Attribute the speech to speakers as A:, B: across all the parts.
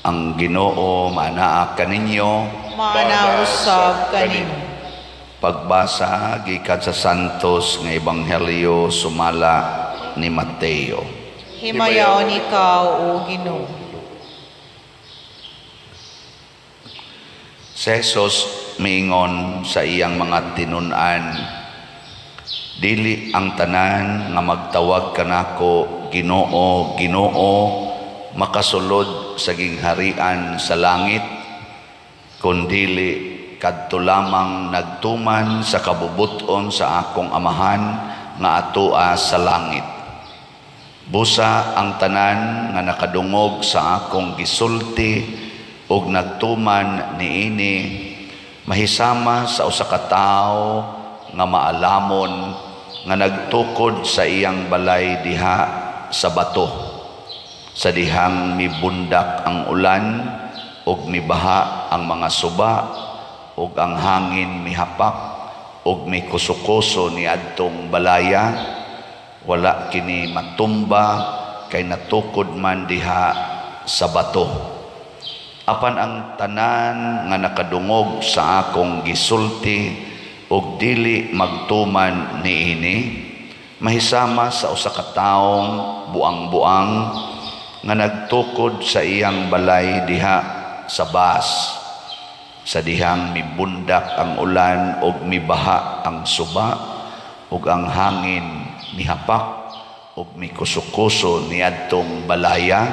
A: Ang Ginoo maanaa kaninyo.
B: Maana usab kanimo.
A: Pagbasa gikan sa Santos nga Ebanghelyo sumala ni Mateo.
B: Himayaon ikaw, O Ginoo.
A: Si Jesus miingon sa iyang mga tinun-an, dili ang tanan nga magtawag kanako Ginoo, Ginoo, makasulod sa gingharian sa langit, kundili kadto lamang nagtuman sa kabubuton sa akong Amahan nga atoa sa langit. Busa ang tanan nga nakadungog sa akong gisulti ug nagtuman niini, mahisama sa usa ka tawo nga maalamon nga nagtukod sa iyang balay diha sa bato. Sa dihang mibundak ang ulan ug mibaha ang mga suba ug ang hangin mihapak ug mikusukoso niadtong balaya, wala kini matumba kay natukod man diha sa bato. Apan ang tanan nga nakadungog sa akong gisulti ug dili magtuman niini, mahisama sa usa ka taong buang-buang nga nagtukod sa iyang balay diha sa bas. Sa dihang mibundak ang ulan ug mibaha ang suba ug ang hangin mihapak ug mikusukoso niadtong balaya,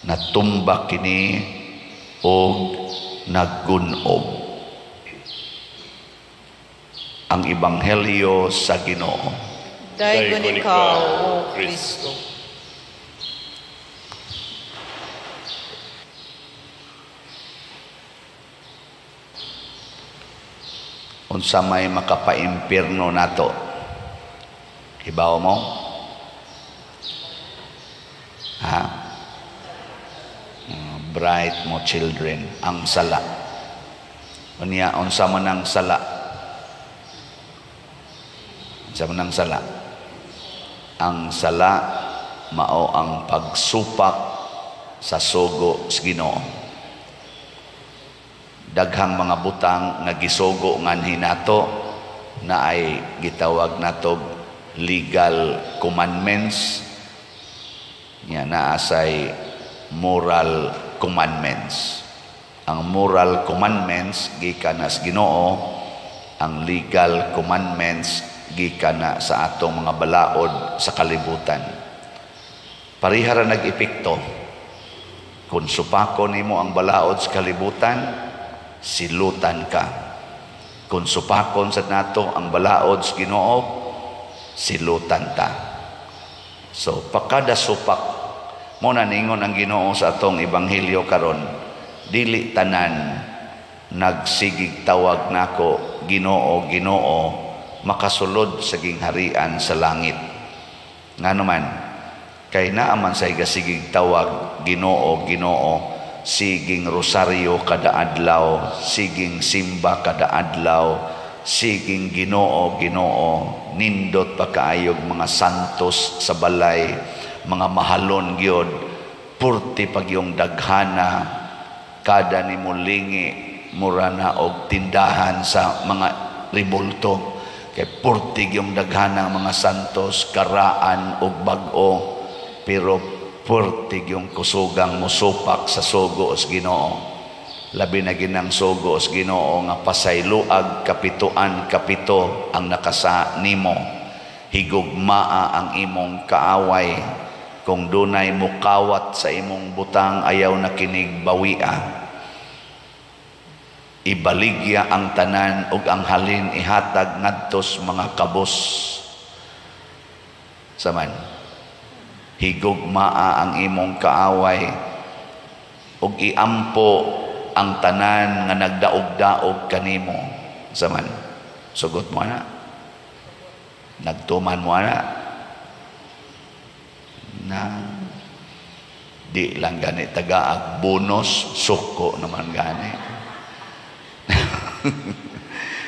A: natumba kini ug naggun-ob. Ang Ebanghelyo sa Ginoo.
B: Daygon ikaw, O Kristo.
A: Unsa may makapaimpirno nato? Hibaw mo? Ha? Bright mo children, ang sala. Unya, unsa man ang sala? Unsa man ang sala? Ang sala mao ang pagsupak sa sugo sa Ginoo. Daghang mga butang nga gisugo nganhi nato na ay gitawag nato legal commandments, nya naasay moral commandments. Ang moral commandments gikan na sa Ginoo, ang legal commandments gikan na sa atong mga balaod sa kalibutan. Pareha ra nag-epekto. Kung supako nimo ang balaod sa kalibutan, silutan ka. Kung supakon sa nato ang balaod sa Ginoo, silutan ta. So pakada supak mo na ningon ang Ginoo sa atong ebanghelyo karon, dili tanan nagsigig tawag nako Ginoo, Ginoo, makasulod sa gingharian sa langit. Ngano man, kay naa man say gasigig tawag Ginoo, Ginoo, siging rosaryo kada adlaw, siging simba kada adlaw, siging Ginoo, Ginoo, nindot pa kaayog mga santos sa balay, mga mahalon gyud, purti pag yung daghana, kada nimo lingi mura na og tindahan sa mga ribulto, kay purti yung daghana mga santos, karaan og bag-o, pero purti yung kusugang musupak sa sugo sa Ginoo. Labi na ginang sugo sa Ginoo nga pasayloag kapituan kapito ang nakasa nimo. Higugmaa ang imong kaaway. Kung dunay mukawat sa imong butang, ayaw na kinig bawia. Ibaligya ang tanan ug ang halin ihatag ngadtos mga kabos. Saman, higugmaa ang imong kaaway ug iampo ang tanan nga nagdaog-daog kanimo. Saman, sugot mo na, nagtuman mo na, na di lang gani tagaag bonus, suko naman gani.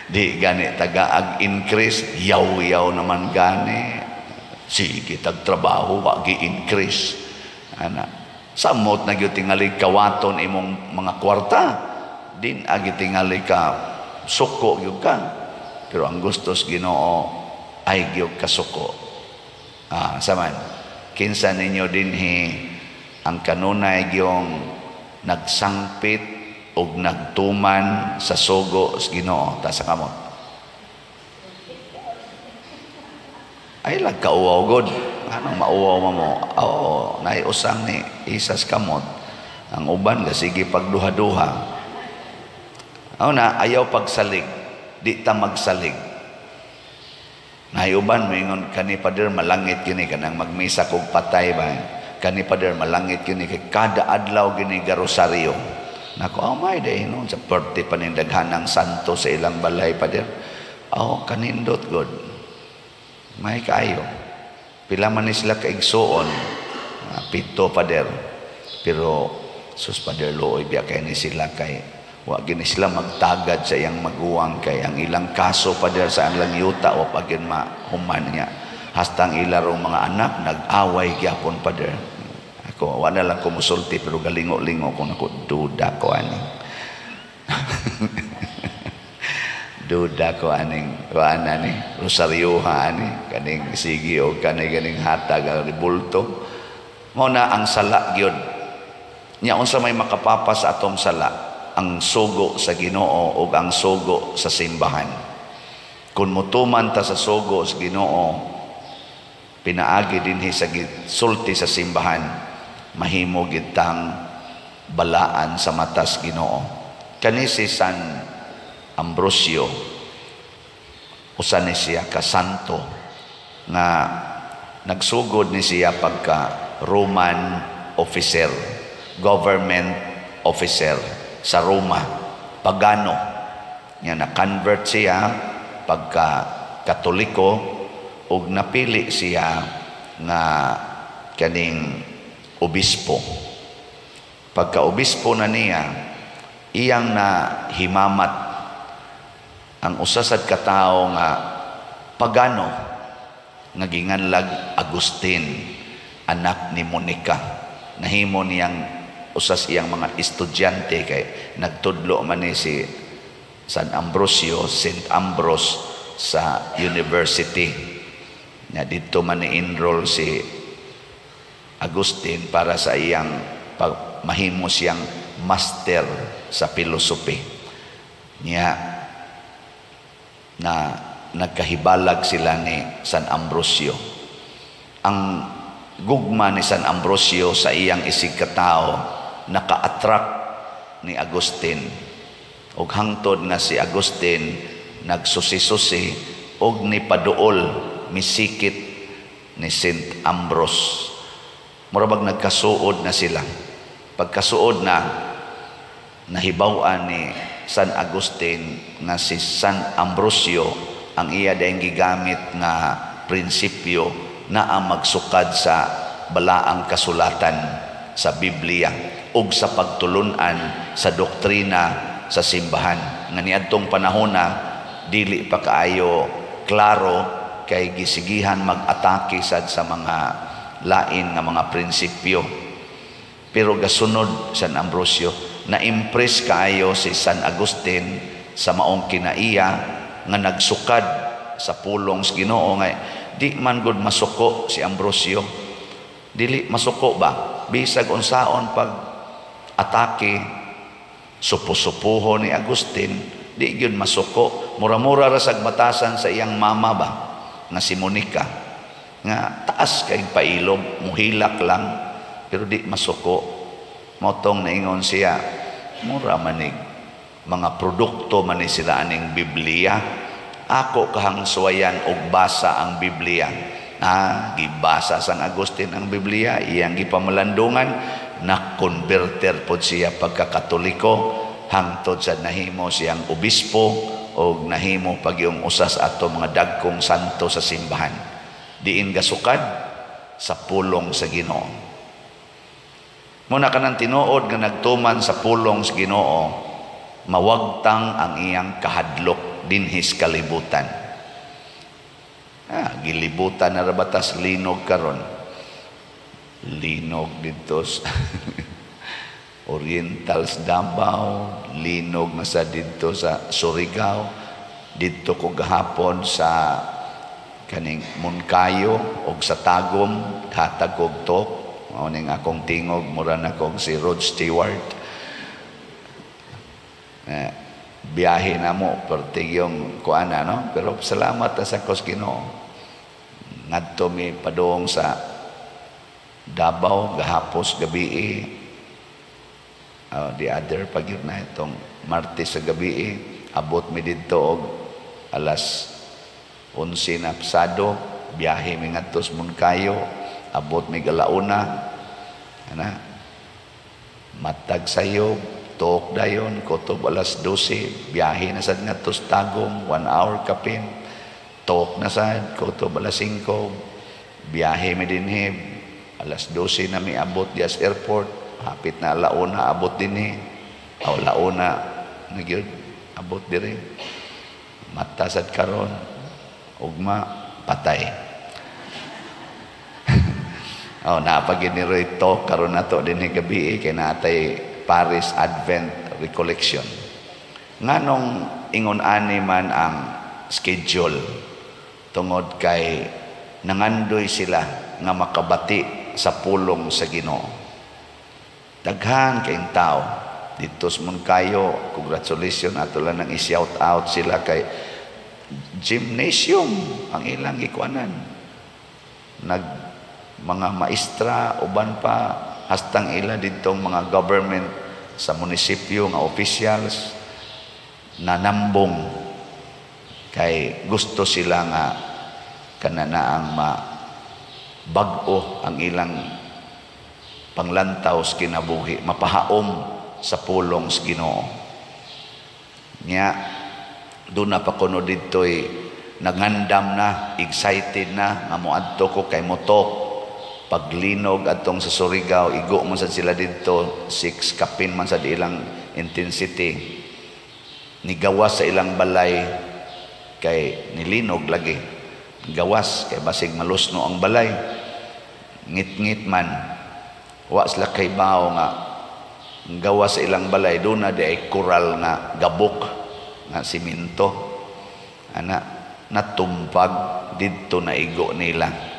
A: Di gani tagaag increase, yaw-yaw naman gani. Sige tagtrabaho, wagi increase. Ana, Samot na gyud tingali kawaton imong mga kwarta. Din agi tingali ka suko gyud ka. Pero ang gusto sa Ginoo ay gyud kasuko. Saman kinsa ninyo dinhi ang kanunay gyung nagsangpit og nagtuman sa sugo sa Ginoo? Ta sa kamot. Ay lagkauwaw god. Anong mauwaw mo mo? Oo, naiusang ni isas kamot. Ang uban sige pagduha-duha. Aw na, ayaw pagsalig. Di ta magsalig. Naiuban moingon kani pader malangit kini kanang magmisa kog patay ba. Kani pader malangit kini kay kada adlaw gini garosaryo. Nako, oh my day noon sa perti panindaghanang santo sa ilang balay pader. Oh, kanindot god. May kaayo. Pila man ni sila kaigsuon, 7 pader. Pero sus pader looy biya kay ni sila kay wa gini sila magtagad sa iyang maguwang kay ang ilang kaso pader sa ilang yuta wa pa gyud mahuman niya. Hasta ang ilarong mga anak nag-away gyapon pader. Ako wa na lang ko musulti pero galingo-lingo ko nako duda ko ani. Duda ko aning kuan ani rosaryoha ani kaning sige o kaning ganing hatag ang ribulto. Mao na ang sala gyud. Nya unsa may makapapas sa atong sala? Ang sugo sa Ginoo ug ang sugo sa simbahan. Kung mutuman ta sa sugo sa Ginoo, pinaagi dinhi sa sulti sa simbahan, mahimo gid tang balaan sa matas Ginoo. Kani si San Ambrosio, usa ni siya ka santo nga nagsugod ni siya pagka Roman officer, government officer sa Roma, pagano. Nga na-convert siya pagka Katoliko ug napili siya nga kaning obispo. Pagka obispo na niya, iyang na himamat ang usasad katao nga pagano nga ginganlag Agustin, anak ni Monica. Nahimo niyang usas iyang mga estudyante kay nagtudlo man ni si San Ambrosio, Saint Ambrose sa university. Nga didto man ni-enroll si Agustin para sa iyang mahimo siyang master sa philosophy. Niya na nagkahibalag sila ni San Ambrosio. Ang gugma ni San Ambrosio sa iyang isig katao naka-attract ni Agustin. Og hangtod nga si Agustin nagsusi-susi og nipaduol misikit ni Saint Ambrose. Murabag nagkasuod na sila. Pagkasuod na, nahibaw-an ni San Agustin nga si San Ambrosio ang iya dayang gigamit nga prinsipyo na ang magsukad sa balaang kasulatan sa Biblia ug sa pagtulun-an sa doktrina sa simbahan. Nga niadtong panahona dili pa kaayo klaro kay gisigihan mag-atake sad sa mga lain nga mga prinsipyo. Pero gasunod San Ambrosio, na-impress kaayo si San Agustin sa maong kinaiya nga nagsukad sa pulong sa Ginoo nga di man gud masuko si Ambrosio. Dili masuko ba? Bisag unsaon pag atake supo-supuho ni Agustin, di gyud masuko. Mura-mura ra sag batasan sa iyang mama ba nga si Monica nga taas kay pailog, muhilak lang pero di masuko. Motong naingon siya, mura manig mga produkto man ni sila aning Biblia. Ako kahangsuwayan og basa ang Biblia. Gibasa sang Agustin ang Biblia, iyang gipamalandungan, na-converter pod siya pagkakatoliko hangtod sa nahimo siyang obispo og nahimo pagyong usas ato mga dagkong santo sa simbahan. Diin gasukad sa pulong sa Ginoo. Muna kanang tinuod nga nagtuman sa pulong sa Ginoo, mawagtang ang iyang kahadlok dinhis kalibutan. Gilibutan na rabatas linog karon. Linog dito sa Oriental sa Davao, linog na sa dito sa Surigao, dito ko gahapon sa kaning Monkayo og sa Tagum, hatag kog talk. Mao ning akong tingog, mura na kog si Rod Stewart. Eh, biyahe na mo pertig yung kuana, no? Pero salamat ta sa kos Ginoo. Ngadto mi padung sa Davao gahapos gabi, the other pag yun na itong Martes sa gabi, abot mi didto og alas 11 na pasado. Biyahe mi ngadto sa Monkayo, abot mi alauna ana, matag sayo, talk dayon kutob alas 12. Biyahe na sad ngadto sa Tagum, 1 hour kapin. Talk na sad kutob alas 5. Biyahe mi dinhi, alas 12 na mi abot dias airport, hapit na alauna abot dinhi o launa na gyud abot diri. Mata sad karon, ugma patay. Oh, naa pa gyud ni Roy talk karon nato dinhi gabi kay natay Paris Advent Recollection. Nganong ingon ani man ang schedule? Tungod kay nangandoy sila nga makabati sa pulong sa Ginoo. Daghan kayong tao dito sa Monkayo. Congratulations, ato lang nang i-shout out sila kay gymnasium ang ilang gikuanan. Nag mga maestra, uban pa hastang ila ditong mga government sa munisipyo nga officials nanambong kay gusto sila nga kanana ang ma bag-o ang ilang panglantaw sa kinabuhi, mapahaom sa pulong sa Ginoo. Nya doon na pa kuno didto'y nangandam na, excited na nga moadto ko kay motok. Paglinog atong sa Surigao, igo man sad sila didto, 6 kapin man sad ilang intensity. Nigawas sa ilang balay kay nilinog lagi. Gawas kay basig malusno ang balay. Ngit-ngit man. Wa sila kay bao nga gawas sa ilang balay doon na di ay koral nga gabok nga simento. Ana natumpag didto, na igo nila.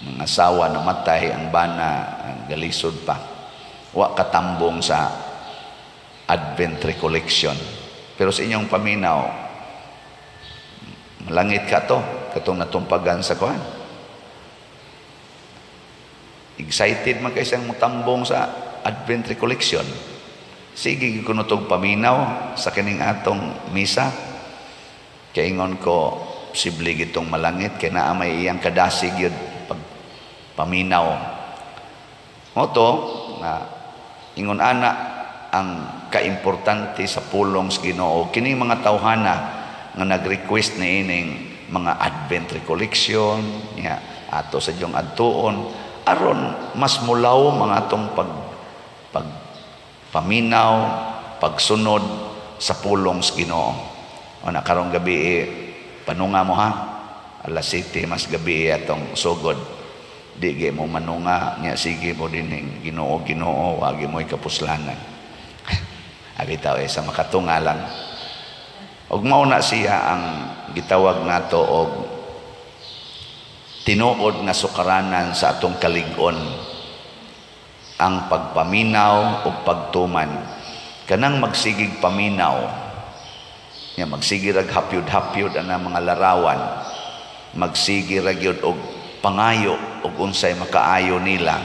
A: Mga asawa namatay, ang bana ang galisod pa. Wa katambong sa Advent Recollection. Pero sa inyong paminaw, malangit ka to, katong natumpagan sa kuan. Excited man kay siyang mutambong sa Advent Recollection. Sige kuno tog paminaw sa kining atong misa. Kay ingon ko, posible gitong malangit kay naa may iyang kadasig yun pag paminaw. Mo to nga ingon ana ang kaimportante sa pulong sa Ginoo. Kining mga tawhana nga nag-request ni ining mga Advent Recollection nya ato sa diyong adtuon aron mas mulaw mga atong pag pag paminaw, pagsunod sa pulong sa Ginoo. O na karong gabi eh, panunga mo ha. Alas 7 mas gabi atong sugod. Di gyud mo manunga nya sige mo dining Ginoo, Ginoo, wagi mo kapuslanan. Abi tao eh, sa makatunga lang. Og mao na siya ang gitawag nato og tinuod nga sukaranan sa atong kalig-on, ang pagpaminaw ug pagtuman. Kanang magsigig paminaw nya, magsige rag hapyod-hapyod ana mga larawan, magsige ra gyud og pangayo og unsay makaayo nila,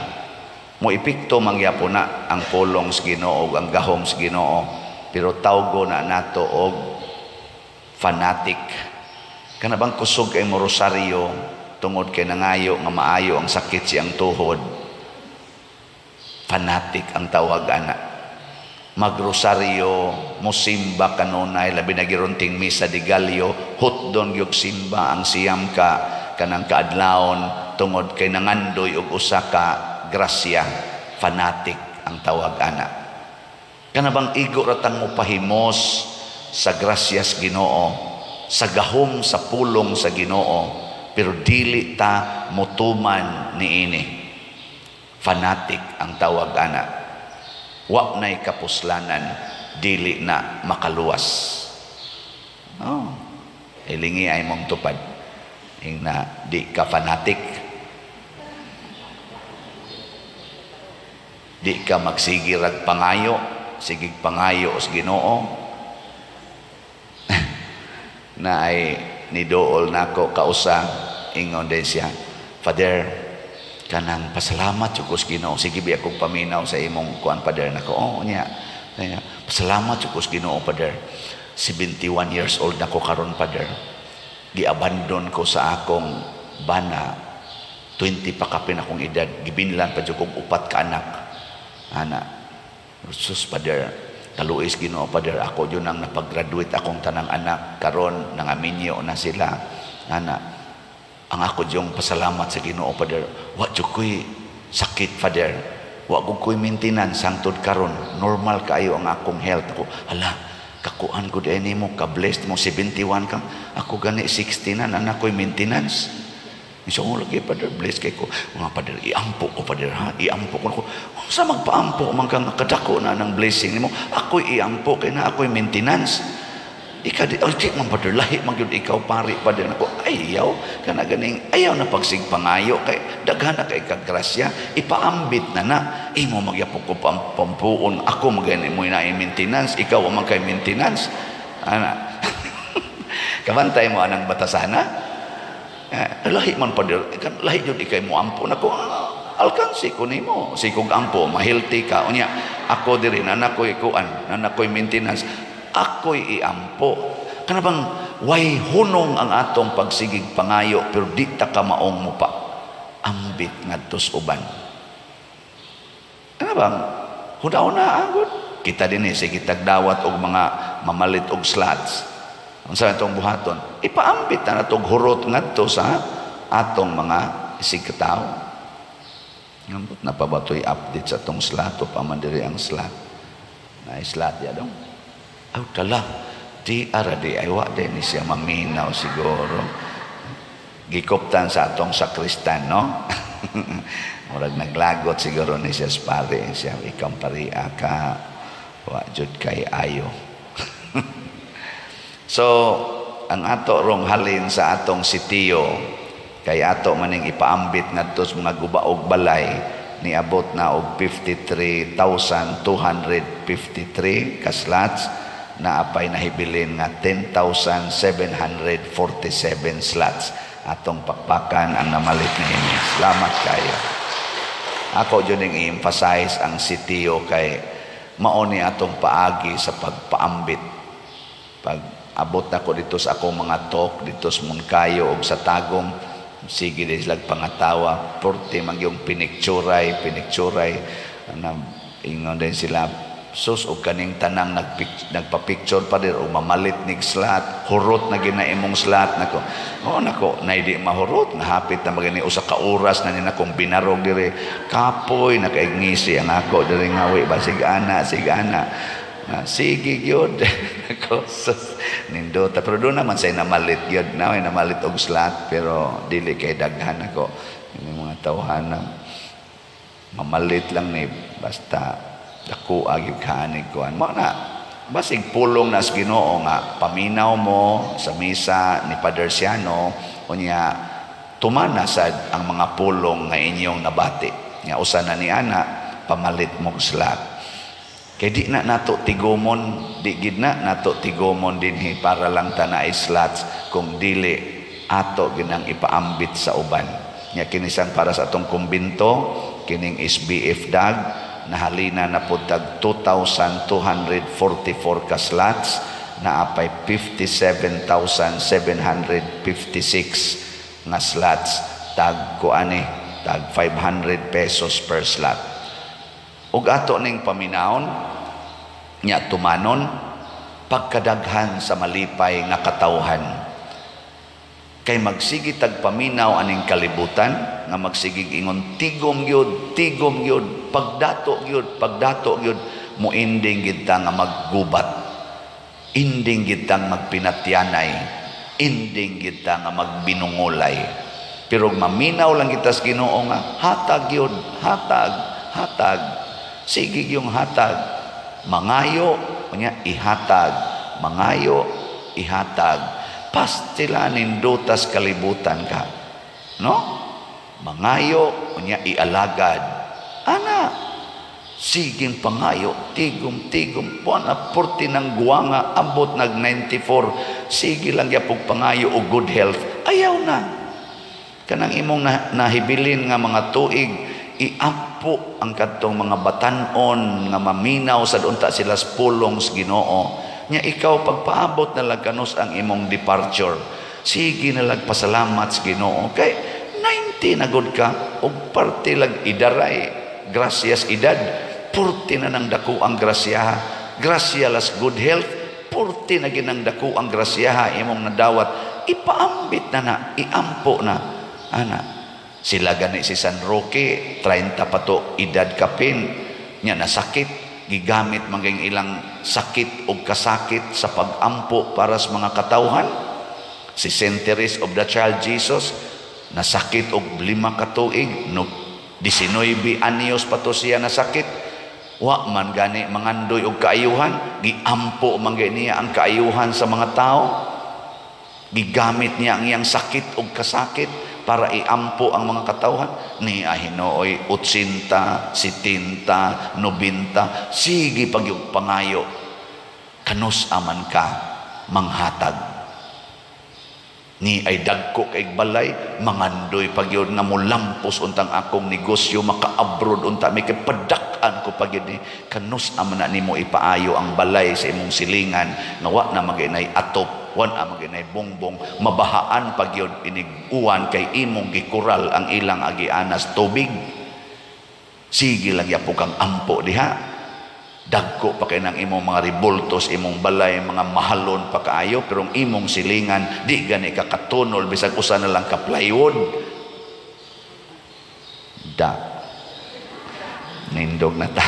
A: mo epekto mangyapon na ang pulong sa Ginoo ug ang gahom sa Ginoo, pero tawgo na nato og fanatic. Kana bang kusog kay mo rosaryo tungod kay nangayo nga maayo ang sakit siyang tuhod, fanatic ang tawag ana. Magrosaryo, musimba kanunay, labi na girunting Misa de Gallo, hutdon gyud simba ang 9 ka kanang kaadlawon tungod kay nangandoy og usa ka grasya, fanatic ang tawag ana. Kana bang igo ra tang mopahimos sa grasyas Ginoo, sa gahom sa pulong sa Ginoo, pero dili ta motuman niini. Fanatic ang tawag ana. Wa na'y kapuslanan, dili na makaluwas. Oh, ilingi ay mong tupad. Ing na di ka fanatic. Di ka magsigirag pangayo, sigig pangayo sa Ginoo. Na ay nidool nako kausa, ingon din siya, "Father, kanang pasalamat jud ko sa Ginoo, sige bi akong paminaw sa imong kuan, Father." Nako, oh niya. "Pasalamat jud ko sa Ginoo, Father. 71 years old nako karon, Father. Giabandon ko sa akong bana, 20 pa kapin akong edad, gibinlan pa jud kog upat ka anak. Ana, sus Father, kaluis Ginoo, Father, ako jud nang napag-graduate akong tanang anak, karon nangaminyo na sila. Ana, ang ako jung pasalamat sa Ginoo, Father, wa jud ko'y sakit, Father. Wa gud ko'y maintenance hangtod karon, normal kaayo ang akong health." Ako, "Hala, kakuan ko di nimo, ka-blessed mo, 71 ka. Ako gani 60 na, anak ko'y maintenance." So, oh, lagi, Father, bless kay ko. Mga Father, iampo ko, Father, ha? Iampo ko. Ako, sa magpaampo, man kang kadako na ng blessing nimo. Ako'y iampo, kay na ako'y maintenance. Ika di, oh, di man, Father, lahi man gyud ikaw, pari, Father. Ako, ayaw, kana ganing, ayaw na pagsigpangayo, kay daghan na kay kagrasya, ipaambit na na. Imo magyapok ko pampuon, ako magani mo na maintenance, ikaw man kay maintenance. Ana. Kabantay mo anang batasana? Lahi man, Father, lahi jud ikay mo ampo nako. Alkansi ko nimo, sikog ampo, ma-healthy ka. Unya, ako diri na nakoy kuan, na nakoy maintenance, ako'y iampo. Kana bang way hunong ang atong pagsigig pangayo, pero di ta ka maong mo pa ambit ngadto sa uban. Kana bang hunaw na agod kita dinhi, sige tagdawat og mga mamalit og slots. Unsa atong buhaton? Ipaambit na natog hurot ngadto sa atong mga isigkatawo. Ngambot na pa ba to'y update sa atong slot o pa man diri ang slot? Na slot ya dong. Aw tala, di ara di ay wa din ni siya maminaw siguro. Gikoptan sa atong sakristan, no? Murag naglagot siguro ni siya sa pare, siya ikang paria ka wa jud kay ayo. So, ang ato rong halin sa atong sitiyo, kay ato maning ipaambit ngadto sa mga gubaog balay, niabot na og 53,253 ka slots, na apay nahibilin nga 10,747 slots. Atong pakpakan ang namalit na ini. Salamat kayo. Ako jud ning i-emphasize ang sitiyo kay mao ni atong paagi sa pagpaambit. Pag abot na ko dito sa akong mga talk dito sa Monkayo og sa Tagum, sige di sila pangatawa, porte magyong pinikturay, pinikturay na ingon din sila, sus og kaning tanang nagpa-picture pa dir o mamalit nig slot, hurot na gina imong slot nako. Oh nako, nay di mahurot, nahapit na magani usa ka oras na ni nakong binarog dire, kapoy nakaigngisi ang ako dire ngawi ba sig ana sig ana. Sige gyud. Nako, sus, nindota. Pero doon naman say namalit gyud. Na ay namalit og slot pero dili kay daghan ako. Yung mga tawhana mamalit lang ni basta dako gyud kaanig kuan. Mao na basig pulong na sa Ginoo nga paminaw mo sa misa ni Father Siano, unya tumana sad ang mga pulong nga inyong nabati. Nga usa na ni ana pamalit mo slot. Kay di na nato tigumon, di gid na nato tigumon dinhi para lang ta naay slots kung dili ato ginang ipaambit sa uban. Nya kinisang para sa atong kumbinto, kining SBF dag nahalina na pud tag 2,244 ka slots, na apay 57,756 nga slots, tag kuani tag 500 pesos per slot. Ug ato ning paminawon nya tumanon pagkadaghan sa malipay nga katawhan. Kay magsigi tag paminaw aning kalibutan nga magsigig ingon tigom gyud, tigom gyud, pagdato gyud, pagdato gyud, moinding gid ta nga maggubat. Inding gid tang magpinatyanay, inding gid ta nga magbinungolay. Pero maminaw lang kita sa Ginoo nga hatag yun, hatag, hatag. Sige yung hatag. Mangayo, unya ihatag. Mangayo, ihatag. Pastila nindutas kalibutan ka. No? Mangayo, unya ialagad. Ana, siging pangayo, tigom, tigom, buwan na 40 ng guwanga, ambot nag 94, sige lang yapog pangayo o good health. Ayaw na. Kanang imong nahibilin nga mga tuig, iampo ang kadtong mga batanon nga maminaw sa unta sila sa pulong sa Ginoo. Nya ikaw pagpaabot na lang kanus ang imong departure. Sige na lang pasalamat sa Ginoo. Kay 90 na gud ka og parte lag idaray gracias edad, purti na nang dako ang grasyaha. Grasya las good health, purti na ginang dako ang grasyaha imong nadawat. Ipaambit na na, iampo na. Ana, sila gani si San Roque, 30 pa to edad kapin, nya nasakit, gigamit maging ilang sakit o kasakit sa pagampo para sa mga katawhan. Si Saint Therese of the Child Jesus, nasakit og 5 ka tuig, no, 19 anyos pa to siya nasakit. Wa man gani mangandoy og kaayuhan, giampo man gani niya ang kaayuhan sa mga tao. Gigamit niya ang iyang sakit og kasakit para iampo ang mga katawhan. Ni ahinooy 80, 70, 90, sige pagyug pangayo. Kanus aman ka manghatag. Ni ay dagko kay balay, mangandoy pagyud nga molampos untang akong negosyo, maka-abroad unta mi kay padak-an ko pagyud ni kanus aman na nimo ipaayo ang balay sa imong silingan nga wa na maginay atop, wa na maginay bongbong, mabahaan pagyud inig uwan kay imong gikural ang ilang agianas tubig. Sige lang yapo kang ampo diha. Dagko pa kay nang imong mga ribultos, imong balay, mga mahalon pa kaayo, pero ang imong silingan, di gani ka katunol, bisag usa na lang ka plywood. Da. Nindog na ta.